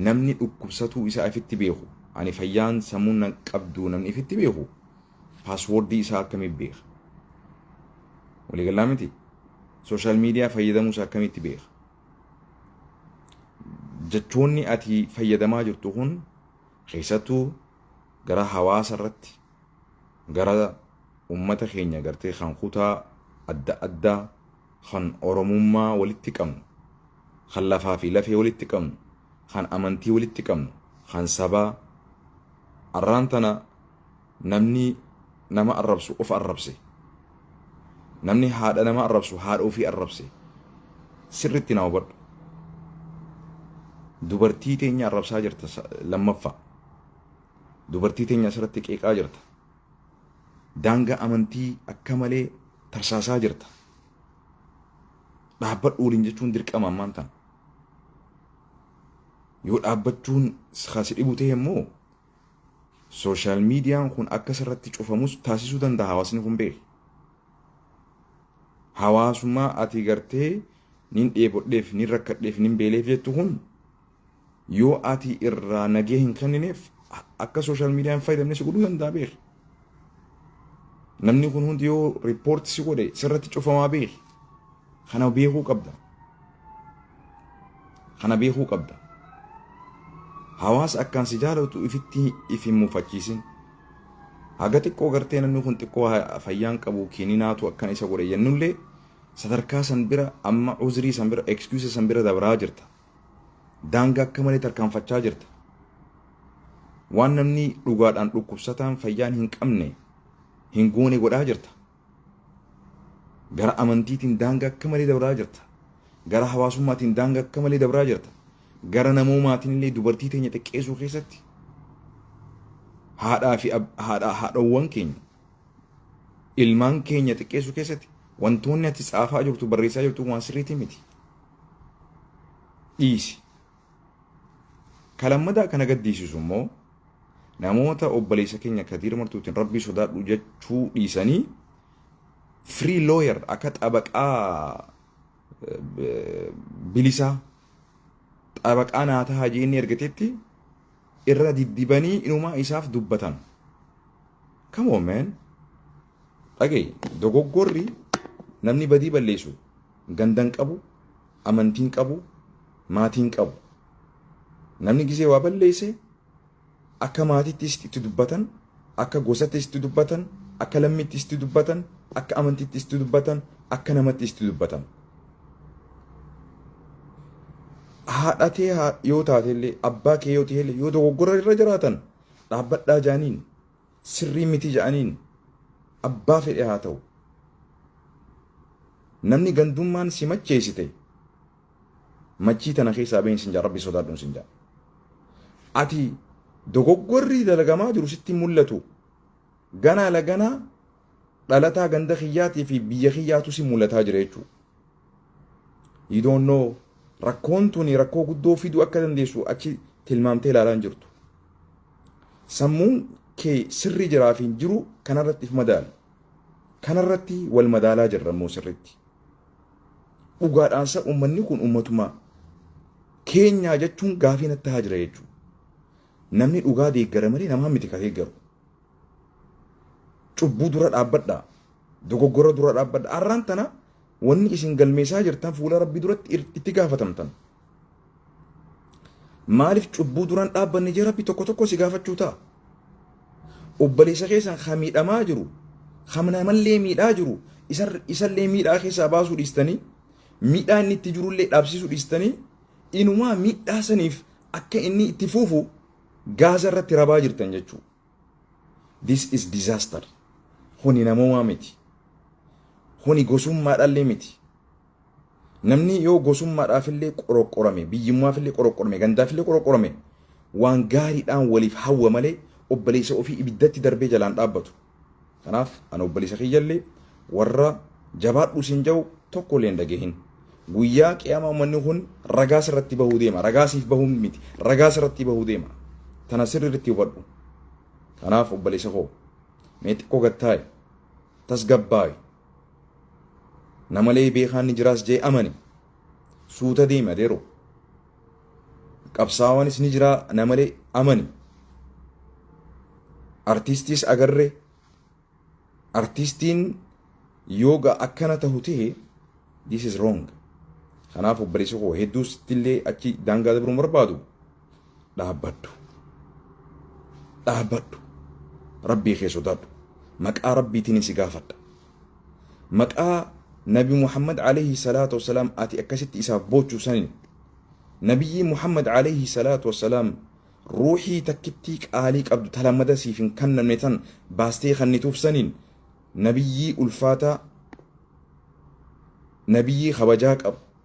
Namni dhukkubsatuu isaa ifitti beeku, ani fayyaan sammuun nan qabdu namni ifitti beeku, passwordii isaa akkamitti beeka? Waliigalaa miti? Social media fayyadamuu isaa akkamitti beeka? Jechoonni ati fayyadamaa jirtu kun keessattuu gara hawaasa irratti, gara ummata keenya gartee kan kutaa adda addaa kan Oromummaa walitti qabnu, kan lafaa fi lafee walitti qabnu, kan amantii walitti qabnu, kan sabaa. Arraan tana namni nama arrabsu of arrabse. Namni haadha nama arrabsu haadha ofii arrabse. Sirriitti na hubadhu. Dubartii teenya arrabsaa jirta lammaffaa. Dubartii teenya asirratti qeeqaa jirta. Daangaa amantii akka malee tarsaasaa jirta. Dhaabbadhu waliin jechuun dirqama ammaan tana. Yoo dhaabbachuun si dhibu ta'e immoo social mediaan kun akka sirratti cufamus taasisuu danda'a hawaasni kun beeki. Hawaasummaa ati gartee nin dheebodheef, nin rakkadheef, nin beeleef jettu kun yoo ati irraa nagee hin kennineef akka social media hin fayyadamne si godhuu danda'a beeki. Namni kun hundi yoo report si godhe sirratti cufamaa beeki. Kana beekuu qabda. Kana beekuu qabda. Hawaasa akkaan si jaalatu ifitti if hin mufachiisin. Haga xiqqoo gartee namni kun xiqqoo fayyaan qabu kininaatu akkana isa godhe jennullee, sadarkaa san bira amma uzrii san bira, excuse san bira dabraa jirta. Daangaa akka malee tarkaanfachaa jirta. Waan namni dhugaadhaan dhukkubsataan fayyaan hin qabne hin goone godhaa jirta. Gara amantiitiin daangaa akka malee dabraa jirta. Gara hawaasummaatiin daangaa akka malee dabraa jirta. Gara namoomaatiin illee dubartii teenya xiqqeessuu keessatti haadhaa fi haadha haadhawwan keenya, ilmaan keenya xiqqeessuu keessatti wantoonni ati tsaafaa jirtu, barreessaa jirtu waan sirriitii miti. Dhiisi. Kalammadaa kana gaddisiisu immoo namoota obboleessa keenya Kadiir Martuutiin rabbii sodaadhu jechuu dhiisanii free lawyer akka xabaqaa bilisaa, xabaqaa naa tahaa jee inni ergatetti irra diddibanii inumaa isaaf dubbatan. Come on, man. Dhagaye, dogoggorri namni badii balleessu gandan qabu, amantiin qabu, maatiin qabu. Namni gisee waa balleesse akka maatiittis itti dubbatan, akka gosattis itti dubbatan, akka lammiittis itti dubbatan, akka amantiittis itti dubbatan, akka namattis itti dubbatan. Haadhatee yoo taatellee, abbaa kee yoo ta'ellee, yoo dogoggora irra jiraatan dhaabbadhaa jaaniin, sirrii miti ja'aniin, abbaa fedhe haa ta'u. Namni gandummaan si macheessite machii tana keessaa bahin sin jaa, rabbi sodaadhuun sin jaa. Ati dogoggorri dalagamaa jiru sitti mul'atu, ganaa laganaa dhalataa ganda kiyyaatii fi biyya kiyyaatu si mul'ataa jira jechuudha. You don't know rakkoon tuni rakkoo guddoo fiduu akka dandeessu achi tilmaamtee ilaalaa hin jirtu. Sammuun kee sirrii jiraa fi hin jiru kanarratti if madaali. Kanarratti wal madaalaa jirra immoo sirriitti. Dhugaadhaan sa uummanni kun uummatuma keenyaa jechuun gaafii natti haa jira jechuudha. Namni dhugaa deeggara malee namaa miti ka deeggaru. Cubbuu dura dhaabbadhaa. Dogoggora dura dhaabbadhaa. Har'aan tana wanni isin galmeessaa jirtan fuula rabbii duratti itti gaafatamtan. Maaliif cubbuu duraan dhaabbanne jee rabbi tokko tokko si gaafachuu ta'a. Obboleessa keessan ka miidhamaa jiru, ka namallee miidhaa jiru, isallee miidhaa keessaa baasuu dhiistanii, miidhaa inni itti jirullee dhaabsisuu dhiistanii, inumaa miidhaa saniif akka inni itti fuufu gaaza irratti rabaa jirtan jechuudha. This is disaster. Kuni namoomaa miti. Kuni gosummaadhaallee miti. Namni yoo gosummaadhaafillee qoroqqorame, biyyummaafillee qoroqqorame, gandaafillee qoroqqorame, waan gaariidhaan waliif hawwa malee obboleessa ofii ibiddatti darbee jalaan dhaabbatu. Kanaaf ani obboleessa kiyyallee warra jabaadhu siin jedhu tokko illee hin dhagahin. Guyyaa qiyaamaa uummanni kun ragaa sirratti bahuu deema. Ragaa siif bahuu miti. Ragaa sirratti bahuu deema. Tana sirriitti hubadhu. Kanaaf obboleessa koo, mee xiqqoo gattaa'i. Tasgabbaa'i. Namalee beekaan ni jiraas jee amani. Suuta deemi adeeroo. Qabsaawaanis ni jira namalee amani. Artiistiis agarree, artiistiin yooga akkana tahu ta'e, this is wrong. Kanaaf obboleessa koo, hedduu sittillee achi daangaa dabruun barbaadu, dhaabbadhu. Dhaabbadhu. Rabbii kee sodaadhu. Maqaa Rabbiitiin si gaafadha. Maqaa Nabi Muhammad alayhi salaatu wasalaam ati akkasitti isaaf boochuu saniin, Nabiyyi Muhammad alayhi salaatu wasalaam ruuxii takkittii qaalii qabdu talammada siif hin kennamne tan baastee kennituuf saniin, nabiyyii ulfaataa, nabiyyii kabajaa qabu.